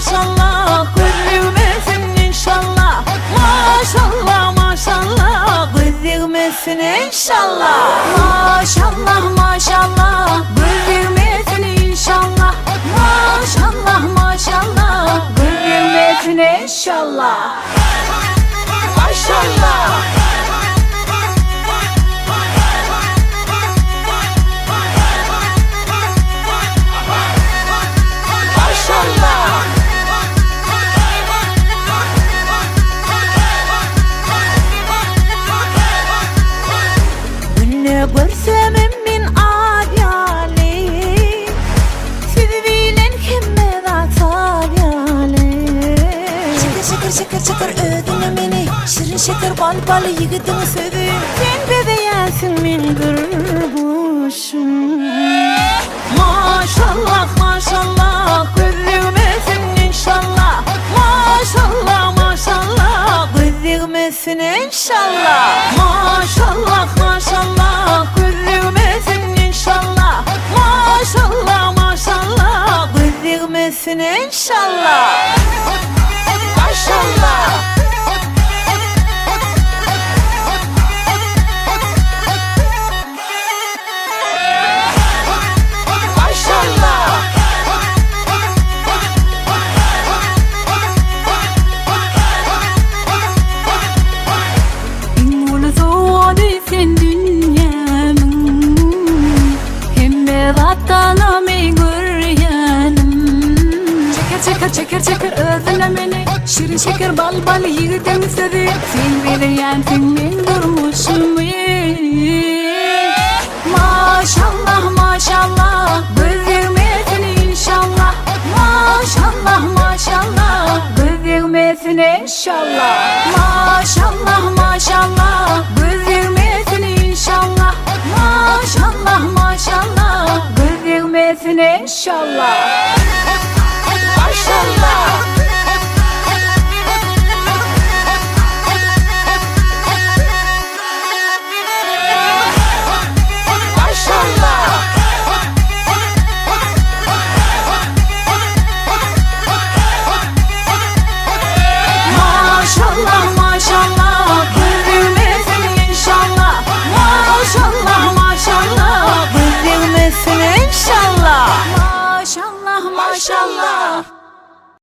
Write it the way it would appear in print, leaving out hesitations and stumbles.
maşallah Göz degmesin inşallah Maşallah maşallah Göz degmesin inşallah Maşallah maşallah Göz degmesin inşallah Maşallah maşallah Göz degmesin inşallah Maşallah Maşallah Günde görsemem men az ýaly Siz bilen hemme zat saz ýaly Şeker şeker şeker şeker özüňe meni Şirin şeker bal bal ýigidiň sözi Sen bezeýänsiň meň durmuşym Maşallah maşallah göz degmesin inşallah Maşallah maşallah göz degmesin inşallah Maşallah maşallah göz degmesin inşallah Maşallah maşallah göz degmesin inşallah Maşallah Maşallah Iň uly sowgady sen dünýämiň Hemme zatdanam eý görýänim Çeker çeker çeker çeker özüne meni Şirin şeker bal bal ýigidiň sözi Sen bezeýänsiň meň durmuşymy Maşallah maşallah göz degmesin inşallah Maşallah maşallah göz degmesin inşallah Maşallah maşallah göz degmesin inşallah Maşallah maşallah göz degmesin inşallah Maşallah Maşallah Maşallah maşallah göz degmesin inşallah Maşallah maşallah göz degmesin inşallah Maşallah maşallah.